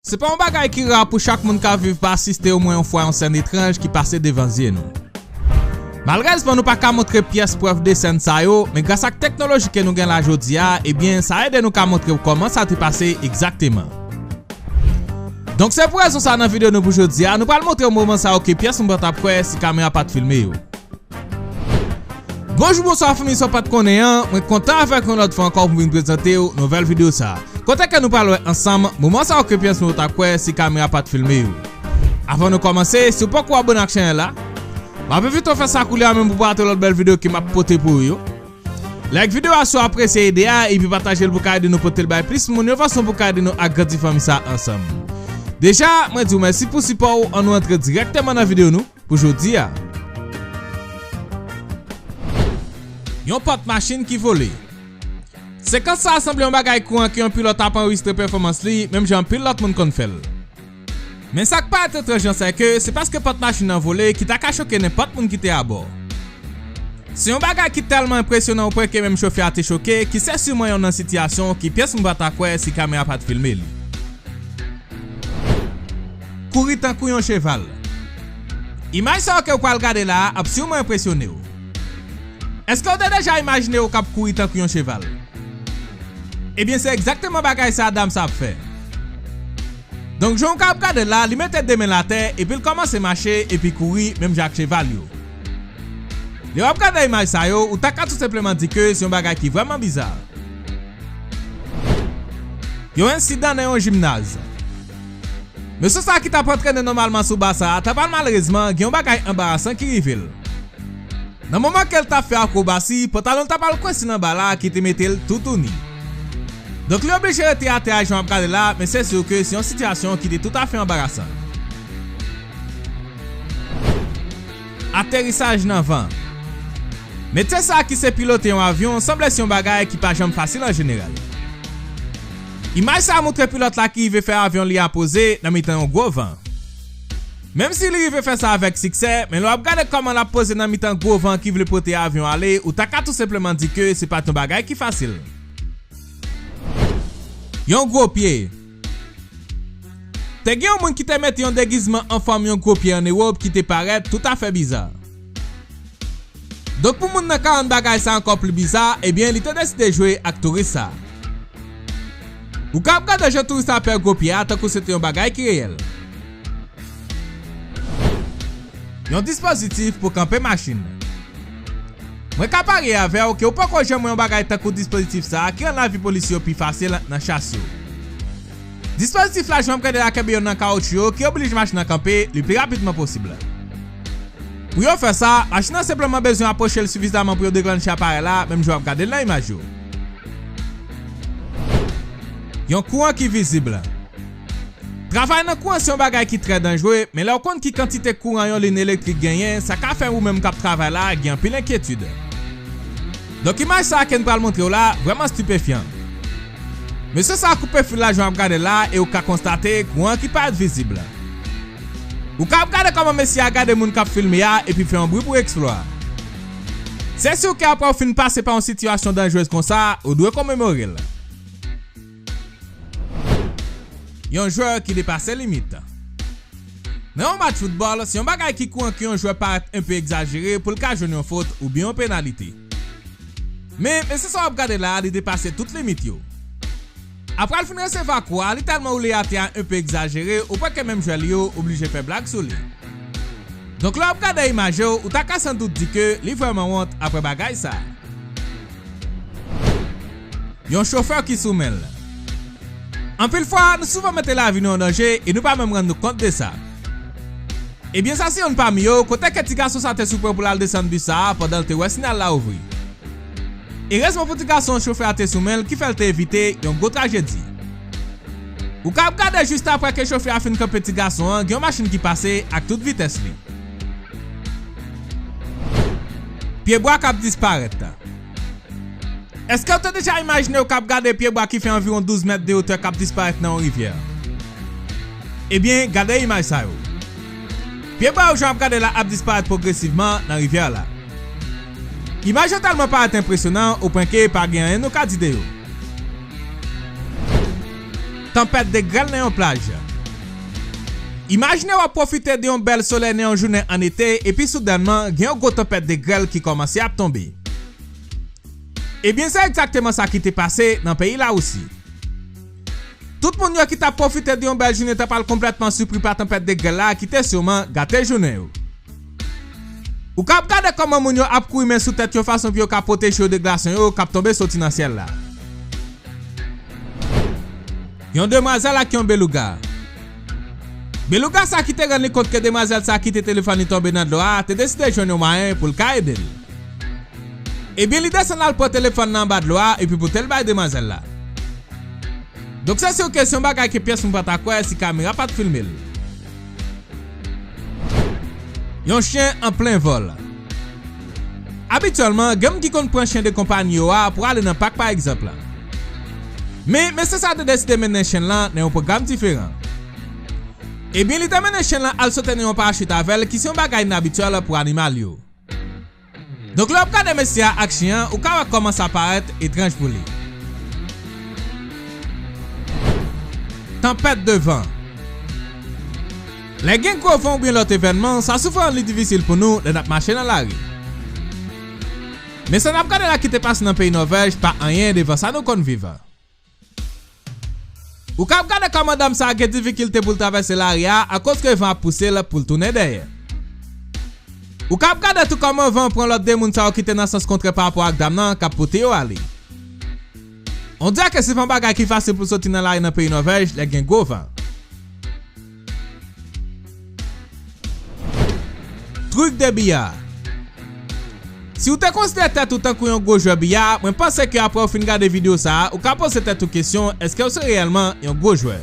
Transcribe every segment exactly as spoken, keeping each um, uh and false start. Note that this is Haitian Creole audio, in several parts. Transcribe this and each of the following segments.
Se pa yon bagay ki ra pou chak moun k ap viv pa asiste omwen yon fwa yon sèn etranj ki pase devan zye nou. Malerezman, nou pa ka montre pyès prèv de sèn sa yo, men gras ak teknoloji ke nou gen la jodi a, ebyen, sa ede nou ka montre w kòman sa te pase egzakteman. Donk, se pou rezon sa, nan videyo nou pou jodi a, nou pral montre w moman sa yo ke pyès moun pa t ap kwè si kamera pa t filme yo. Bonjou, bonswa fanmi, sa w pa t konnen an, mwen kontan avèk yon lòt fwa ankò pou m vin prezante w nouvèl videyo sa a. Kote ke nou pral wè ansanm moman sa yo ke pyès moun yo t ap kwè si kamera pa t filme yo. Avan nou kòmanse, si w poko abone ak chanèl la, m ap envite w fè sa koulye a menm pou pa rate lòt bèl videyo ke m ap pote pou ou yo. Like videyo a si w apresye ide a, epi pataje l pou ka ede nou pote l bay plis moun yon fason pou ka ede nou agrandi fanmi sa a ansanm. Deja, mwen di w mèsi pou sipò w, ann nou antre dirèkteman nan videyo nou pou jodi a. Yon pòt machin ki vole. Sekans sa a sanble yon bagay kouran ke yon pilòt ap anrejistre pèfòmans li, menm jan anpil lòt moun konn fè l. Men sa k parèt etranj lan, sèke se paske pòt machin nan vole ki ta ka choke nenpòt moun ki te abò. Se yon bagay ki tèlman enpresyonan, ou pwen ke menm chofè a te choke, ki se siman youn nan sitiyasyon ki pyès moun pa ta kwè si kamera pa t filme li. Kouri tankou yon cheval. Imaj sa yo ke w pral gade la a ap siman enpresyone w. Èske w te deja imajine w k ap kouri tankou yon cheval? Ebyen, se egzakteman bagay sa a dam sa ap fè. Donk, jan w ka ap gade l la, li mete de men l atè, epi l kòmanse mache, epi kouri, menm jan ak cheval yo. Lè w ap gade imaj sa yo, ou ta ka tou senpleman di ke se yon bagay ki vrèman biza. Yon ensidan nan yon jimnaz. Mesye sa ki t ap antrene nòmalman sou ba sa a, ta pral malerezman gen yon bagay anbarasan ki rive l. Nan moman ke l t ap fè akwobasi, pantalon l ta pral kwense nan ba la ki te mete l toutouni. Donk, li oblije rete atè a jan w ap gade la, men se si ke se yon sitiyasyon ki te toutafè anbarasan. Aterisaj nan van. Metye sa a ki se pilote yon avyon sanble se yon bagay ki pa janm fasil an jeneral. Imaj sa a montre pilòt la ki rive fè avyon li a poze nan mitan yon gwo van. Menm si li rive fè sa avèk siksè, men lè w ap gade kòman l ap poze nan mitan gwo van ki vle pote avyon ale, ou ta ka tou senpleman di ke se pa t yon bagay ki fasil. Yon gwo pye. Te gen yon moun ki te mete yon degizman an fòm yon gwo pye ann Ewòp ki te parèt toutafè biza. Donk, pou moun nan ka rann bagay sa ankò pli biza, ebyen, li te deside jwe ak touris sa. Ou ka ap gade jan touris la pè gwo pye a tankou se te yon bagay ki reyèl. Yon dispozitif pou kanpe machin. Mwen ka parye avè w ke w poko janm wè yon bagay tankou dispozitif sa a ki rann lavi polisye yo pi fasil nan chas yo. Dispozitif la, jan w ap gade la, kenbe youn nan kawotchou yo ki oblije machin nan kanpe li pi rapidman posib. Pou yo fè sa, machin nan senpleman bezwen apwoche l sifizaman pou yo deklanche aparèy la, menm jan w ap gade l nan imaj yo. Yon kouran ki vizib. Travay nan kouran se yon bagay ki trè danjre, men lè w konn ki kantite kouran yon liy elektrik genyen, sa ka fè ou menm k ap travay la gen anpil enkyetid. Donk, imaj sa a ke n pral montre w la vrèman estipefyan. Mesye sa a koupe fil la jan w ap gade l la e ou ka konstate kouran ki parèt vizib. Ou ka ap gade kòman mesye a gade moun k ap filme a epi fè yon bri pou eksplwa. Se si ke apre w fin pase pa yon sitiyasyon danjrez konsa, ou dwe komemore l. Yon jwè ki depase limit. Nan yon match foutbòl, se yon bagay ki kouran ke yon jwè parèt enpe egzajere pou l ka jwenn yon fot oubyen yon penalite. Men, mesye sa w ap gade la a, li depase tout limit yo. Apre l fin resevwa kou a, li tèlman woule atè a enpe egzajere, ou pwen ke menm jwè li yo oblije fè blag sou li. Donk, lè w ap gade imaj yo, ou ta ka sandout di ke li vrèman wont apre bagay sa a. Yon chofè ki sou men l. Anpil fwa, nou souvan mete lavi nou an danje e nou pa menm rann nou kont de sa. Ebyen, sa se youn pami yo, kote ke ti gason sa te sou pwen pou l al desann bis sa a pandan l te wè siyal la ouvri. Erezman pou ti gason an, chofè a te sou men l, ki fè l te evite yon gwo trajedi. Ou ka ap gade jis apre ke chofè a fin kanpe ti gason an, gen yon machin ki pase ak tout vitès li. Pyebwa k ap disparèt. Èske w te deja imajine w k ap gade pyebwa ki fè anviwon douz mèt de wotè k ap disparèt nan yon rivyè? Ebyen, gade imaj sa yo. Pyebwa yo jan w ap gade la ap disparèt pwogresivman nan rivyè la. Imaj yo tèlman parèt enpresyonan, opwen ke pa gen anyen nou ka di de yo. Tanpèt de grèl nan yon plaj. Imajine w ap pwofite de yon bèl solèy nan yon jounen an ete, epi soudènman, gen yon gwo tanpèt de grèl ki kòmanse ap tonbe. Ebyen, se egzakteman sa ki te pase nan peyi Lawousi. Tout moun yo ki t ap pwofite de yon bèl jounen ta pral konplètman sipri pa tanpèt de grèl la ki te siman gate jounen yo. Ou kab gade kòman moun yo ap kouri men sou tèt yo fason pou yo ka pwoteje yo de glasyon yo k ap tonbe soti nan syèl la. Yon demwazèl ak yon belouga. Belouga sa ki te rann li kont ke demwazèl sa ki te telefòn li tonbe nan dlo a te deside jwenn yon mwayen pou l ka ede l. Ebyen, li desann al pran telefòn nan anba dlo a epi pote l bay demwazèl la. Donk, se si w ke se yon bagay ke pyès moun pa ta kwè si kamera pa t filme l. Yon chen an plen vòl. Abityèlman, gen moun ki konn pran chen de konpanyi yo a pou ale nan pak, pa egzanp. Men, mesye sa te deside mennen chen lan nan yon pwogram diferan. Ebyen, li te mennen chen lan al sote nan yon parachit avè l, ki se yon bagay inabityèl pou animal yo. Donk, lè w ap gade mesye a ak chen an, ou ka wè kòman sa parèt etranj pou li. Tanpèt de van. Lè gen gwo van oubyen lòt evènman, sa souvan rann li difisil pou nou lè n ap mache nan lari. Men sa n ap gade la ki te pase nan peyi Nòvèj pa anyen devan sa nou konn viv. Ou kab gade kòman dam sa a gen difikilte pou l travèse lari a akoz ke van ap pouse l pou l tounen dèyè. Ou kab gade tou kòman van an pran lòt de moun sa yo ki te nan sans kontrè pa rapò ak dam nan k ap pote yo ale. On dirè ke se pa yon bagay ki fasil pou soti nan lari nan peyi Nòvèj lè gen gwo van. Trik de biya. Si w te konsidere tèt ou tankou yon gwo jwè biya, mwen panse ke apre w fin gade videyo sa a, ou ka poze tèt ou kesyon, èske w se reyèlman yon gwo jwè?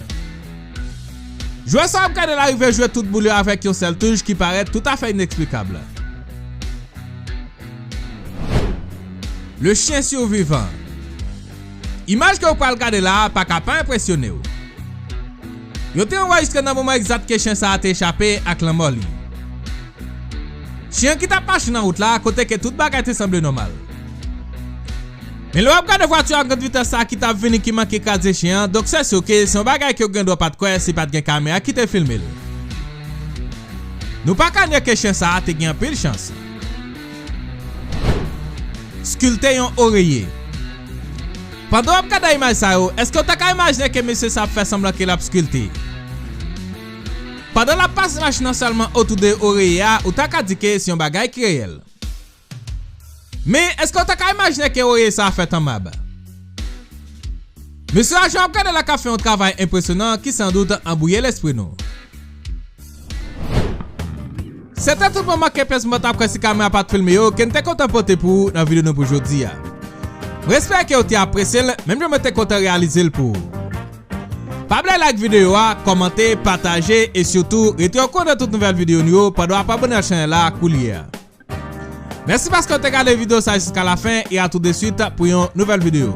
Jwè sa w ap gade la rive jwe tout boul yo avèk yon sèl touch ki parèt toutafè ineksplikab. Le chien survivant. Imaj ke w pral gade la a pa ka pa enpresyone w. Yo te anrejistre nan moman egzat ke chen sa a te echape ak lanmò li. Chen an ki t ap mache nan wout la, kote ke tout bagay te sanble nòmal. Men lè w ap gade vwati a grande vitès sa a ki t ap vini ki manke kraze chen an, donk se si ke se yon bagay ke w gen dwa pa t kwè si pa t gen kamera ki te filme l. Nou pa ka nye ke chen sa a te gen anpil chans. Skilte yon oreye. Pandan w ap gade imaj sa yo, èske w ta ka imajine ke mesye sa ap fè sanblan ke l ap skilte? Pandan l ap pase machin nan sèlman otou de oreye a, ou ta ka di ke se yon bagay ki reyèl. Men, èske w ta ka imajine ke oreye sa a fè tan mab? Mesye a jan w ap gade la k ap fè yon travay enpresyonan ki sandout anbwouye lespri nou. Se te tout moman ke pyès mwen t ap kwè si kamera pa t filme yo ke n te kontan pote pou ou nan videyo nou pou jodi a. Mwen espere ke w te apresye l, menm jan mwen te kontan reyalize l pou ou. Pa bliye like videyo a, kòmante, pataje e sitou rete okouran de tout nouvèl videyo nou yo pandan w ap abone ak chanèl la koulye a. Mèsi paske w te gade videyo sa jiska lafen e a tout de suite pou yon nouvèl videyo.